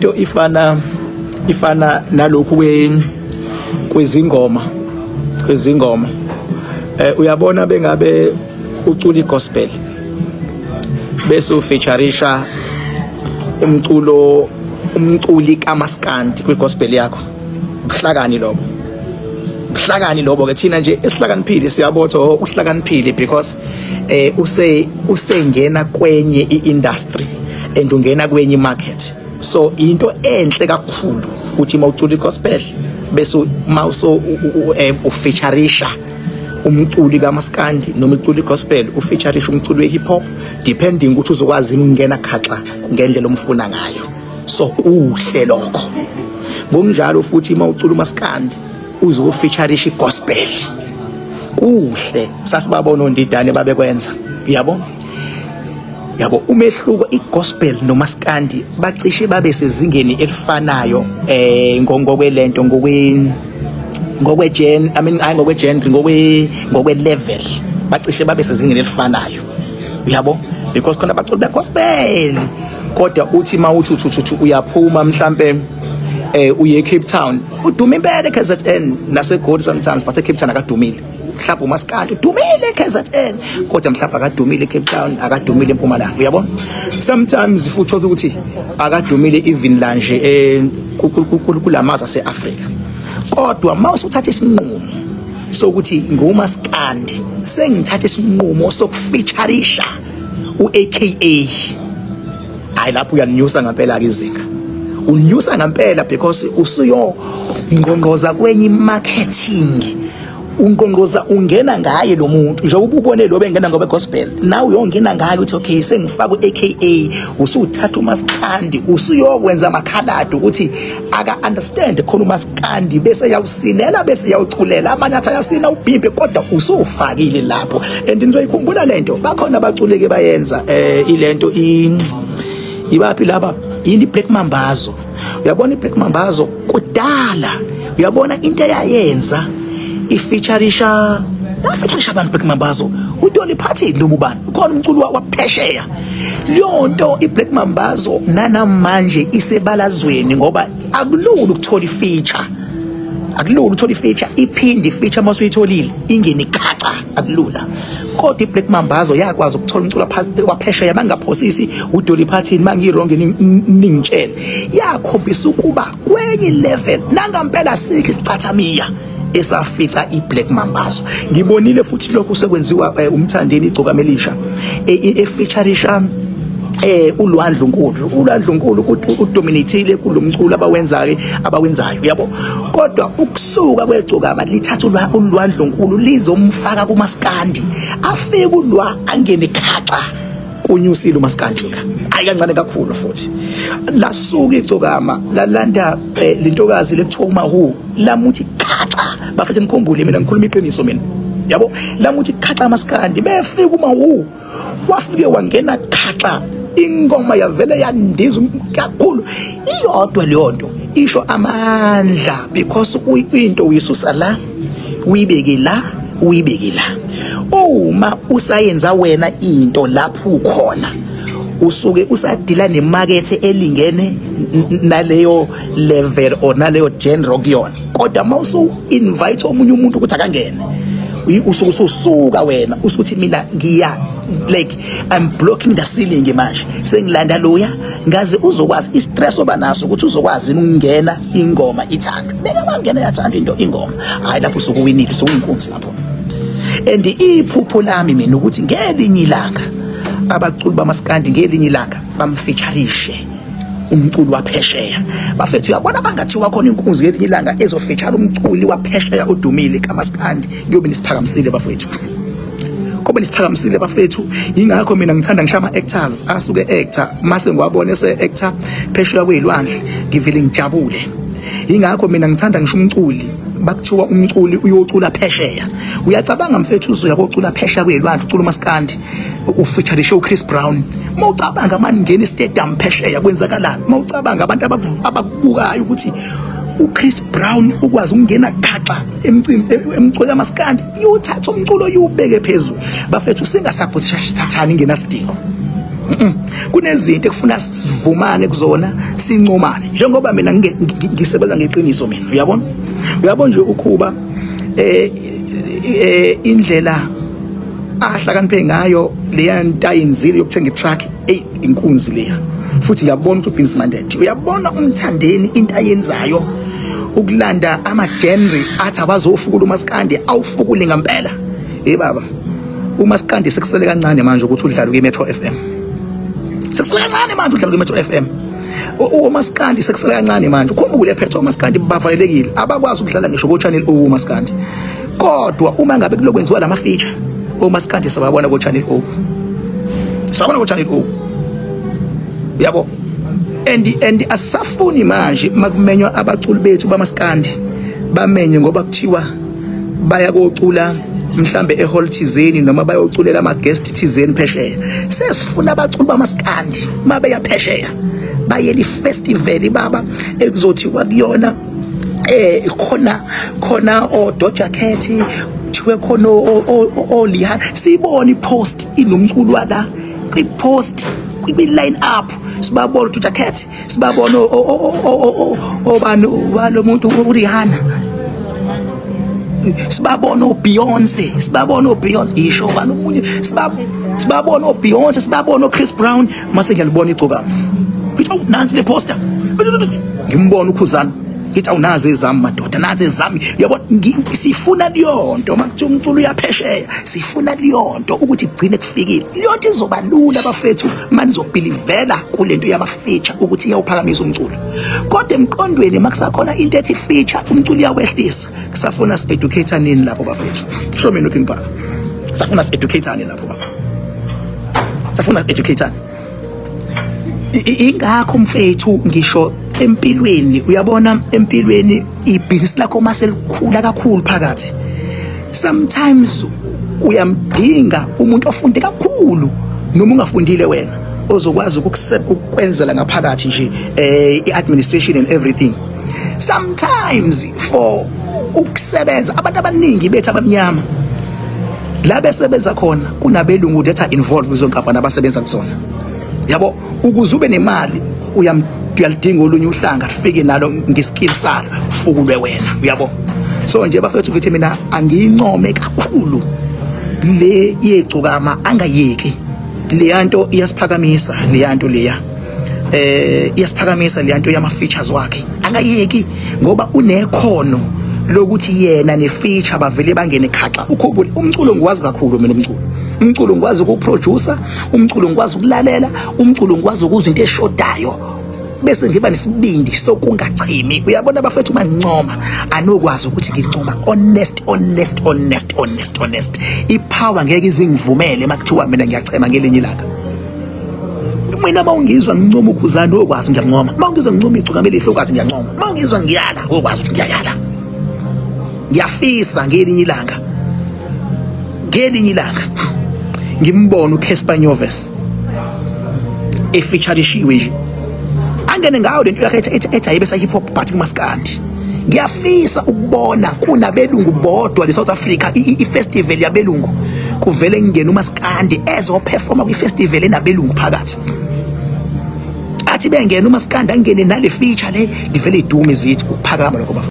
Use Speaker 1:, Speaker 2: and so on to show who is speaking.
Speaker 1: Lento ifana nalokhu kwezingoma. Uyabona bengabe ucula igospel bese ufeatureisha umculi kaMaskandi kwigospel yakho. Ubuhlakani lobo. Ubuhlakani lobo ke thina nje esihlakaniphile siyabotho uhlakaniphile because usengena kwenye iindustry and ungena kwenye market. So into enhle kakhulu ukuthi mawucula igospel bese mawuso ufeatureisha umculi kaMaskandi noma ucula igospel ufeatureisha umculi wehip hop depending ukuthi uzokwazi ukungena khaxa ngendlela omfuna ngayo. So kuhle lokho. Ngokunjalo futhi mawucula uMaskandi uzofeatureisha igospel. Kuhle sasibabona ondidane babekwenza. Yabo? Yabo umehluko igospel noMaskandi bacishe babe sezingeni elifanayo ngokwelento ngokwe gen I mean ngokwe genre ngokwe level bacishe babe sezingeni elifanayo. Uyabo? Because khona abaculi begospel kodwa uthi mawuthi uthi uyaphuma mhlambe uye Cape Town uduma impela eKZN naseGoli sometimes but eCape Town akadumile. Mhlawumbe uMaskandi udumile eKZN kodwa mhlawumbe akadumile eCape Town, akadumile eMpumalanga. Uyabona? Sometimes futhi ukuthi akadumile even la nje kulamazwe aseAfrika. Kodwa mawusuthatha isinqumo sokuthi nguMaskandi sengithatha isinqumo sokufeatureisha uAKA, hayi lapho uyanyusa ngempela ke izinga. Unyusa ngempela because usuyo ngqongqoza kwenye marketing. Ungqongqoza ungena ngaye lo muntu njengoba ubone lo bengena ngoba gospel nawe uyongena ngaye uthi okay sengifaka uAKA. Usuthatha uMaskandi usuyokwenza amakhaladi ukuthi aka understand khona uMaskandi bese yawusinela bese yawuculela amanye athi ayasina ubhimbe kodwa usufakile lapho. And nizoyikhumbula lento bakhona abaculeke bayenza ilento ibaphi laba yini Black Mambazo. Uyabona iBlack Mambazo kudala uyabona into eyayenza ifeatureisha abantu Black Mambazo uDolly Parton noma ubani ukhona umculo waphesheya. Leyo nto iBlack Mambazo nanamanje isebalazweni ngoba akulula ukuthola ifeature, akulula ukuthola ifeature iphinde ifeature mawusuyitholile ingene khaxa akulula. Kodwa iBlack Mambazo yakwazi ukuthola umculo waphesheya bangaphosisi uDolly Parton mangi wrong ningitshele yakhombisa ukuba kwenye level nangampela sikho isicathamiya esafica iBlack Mambazo. Ngibonile futhi lokho sekwenziwa umthandeni igcokama elisha efeatureisha uLwandlunkulu. uLwandlunkulu udominatile kulomculo abawenzayo uyabo. Kodwa ukusuka kwegcokama lithatha uLwandlunkulu lizomfaka kuMaskandi afike ulwa angene khaxa kunyusile uMaskandi hayi kancane kakhulu. Futhi lasuka igcokama lalanda lentokazi lekuthiwa uMahu lamuthi khaxa bafethe nikhumbule mina ngikhuluma iqiniso mina yabo lamuthi khaxa amaskandi befika uMahu wafike wangena khaxa ingoma yavele yandiza kakhulu. Iyodwa leyo nto isho amandla because into uyisusa la uyibeke la uyibeke la. Uma usayenza wena into lapho ukhona usuke usadila nemarket elingene naleyo level or naleyo genre kuyona. Kodwa mawusu invite omunye umuntu ukuthi akangene usuke ususuka wena usuthi mina ngiya like I'm blocking the ceiling manje sengilanda loya ngaze uzokwazi istress oba naso ukuthi uzokwazi ukungena ingoma ithandwe beke bangena yathanda into ingoma hayi lapho usuke uwinile usuyinkunzi lapho. And iphupho lami mina ukuthi ngelinye ilanga abaculi bamaskandi ngelinye ilanga bamfeatureishe umculi waphesheya. Bafethu uyabona bangathiwa khona inkunzi ngelinye ilanga ezofeature umculi waphesheya odumile kaMaskandi kuyobe nisiphakamisile bafethu. Kobe nisiphakamisile bafethu. Ingakho mina ngithanda ngisho ama actors asuke actor mase ngiwabone ese actor phesheya kwezilwandle ngivele ngijabule. Ingakho mina ngithanda ngisho umculi bakuthiwa umculi uyocula phesheya. Uyacabanga mfethu uzoya kocula phesheya kwezilwandle ucula uMaskandi ufeatureishe uChris Brown. Mawucabanga maningena istadium phesheya kwenzakalani? Mawucabanga abantu abakubukayo ukuthi uChris Brown ukwazi ukungena khaxa emculo kaMaskandi uyothatha umculo uyubeke phezulu. Bafethu singasupporthathani ngenasidingo. Kunezinto ekufuna sivumane kuzona, sincomane. Njengoba mina ngisebenza ngeqiniso mina, uyabona? Uyabona nje ukhuba indlela ahlakaniphe ngayo leya ntayinzile yokuthenga i-truck, ey inkunzi leya. Futhi ngiyabona ukuthi ubusiness minded. Uyabona umthandeni into ayenzayo ukulanda ama genre athi abazofukula umaskandi, awufukule ngempela. Hey baba, umaskandi sekusele kancane manje ukuthi udlale kwi-Metro FM. Sekusele kancane manje udlale kwi-Metro FM. Umaskandi sekusele kancane manje. Ukhumbule phethe umaskandi bavalelekile, abakwazi ukudlala ngisho ko Channel O umaskandi. Kodwa uma ngabe kulokwenziwa lama feature, umaskandi sababona ko Channel O. Sabona ko Channel O. Yabo. And asafuni manje makumenywa abaculi bethu bamaskandi, bamenye ngoba kuthiwa baya kocula mhlambe ehall thizeni noma bayoculela ama guest thizeni phesheya. Sesifuna abaculi bamaskandi mabeya phesheya bayeli festival baba ekuzothiwa kuyona khona o Doja Cat, kuthiwe khona o Rihanna. Sibone ipost inomculo wala kwi-post kwi-line up, sibabona uDoja Cat, sibabona obani balo muntu uRihanna, sibabona uBeyonce, sibabona uBeyonce isho bani omunye, sibabona uBeyonce, sibabona uChris Brown. Mase ngiyalibona igcokama, ngithi awu nansi le poster, ngimbona uKhuzana, ngithi awu nazi ezami madoda, nazi ezami. Uyabona sifuna leyonto makuthiwa umculo uyaphesheya, sifuna leyonto ukuthi igcine kufikile. Leyonto izoba lula bafethu manizobhilivela kulento yama feature ukuthi iyawuphakamisa umculo. Kodwa emqondweni makusakhona into ethi feature umculo uyawehlisa. Kusafuna si-educate nini lapho bafethu? Show me looking back. Safuna si-educate nini lapho baba? Safuna si-educate nini? Ingakho mfethu ngisho empilweni, uyabona empilweni ibhizinisi lakho mase likhula kakhulu phakathi, sometimes uyamdinga umuntu ofunde kakhulu noma ungafundile wena, ozokwazi ukukwenzela ngaphakathi nje i-administration and everything. Sometimes for ukusebenza abantu abaningi bethu abamnyama la besebenza khona kunabelungu that are involved kuzo nkampani abasebenza kuzona. Yabo, ukuze ube nemali uyalidinga olunye uhlanga lufike nalo ngeskill salo ufukulwe wena, uyabo. So nje bafethu ngithi mina angiyincome kakhulu le yegcokama, angayeki leya nto, iyasiphakamisa leya nto leya, iyasiphakamisa leya nto yama features wakhe, angayeki ngoba unekhono lokuthi yena ne feature bavele bangene khaxa. Ukhumbule umculo ngiwazi kakhulu mina, umculo ngikwazi ukuproducer, umculo ngikwazi ukulalela, umculo ngikwazi ukuzwa into eshodayo bese ngiba nesibindi sokungachimi. Uyabona bafethu uma ngincoma anokwazi ukuthi ngincoma honest honest honest honest honest. Ipower ngeke izingivumele makuthiwa mina ngiyachema ngelinye ilanga. Mina mawungizwa ngincoma uKhuzani okwazi ngiyancoma, mawungizwa ngincoma igcokama elihle okwazi ngiyancoma, mawungizwa ngiyala okwazi ukuthi ngiyayala. Ngiyafisa ngelinye ilanga, ngelinye ilanga ngimbone uCasper Nyovest efeatureishiwe nje, angene ngayo lento yakhe ethi ayibe sa hip hop but kumaskandi. Ngiyafisa ukubona kunabelungu bodwa le South Africa, i-festival yabelungu kuvele ngene umaskandi ezoperforma kwi-festival enabelungu phakathi. Athi bengena umaskandi angene nale feature le, livele idume zithi ukuphakama lokho bafo.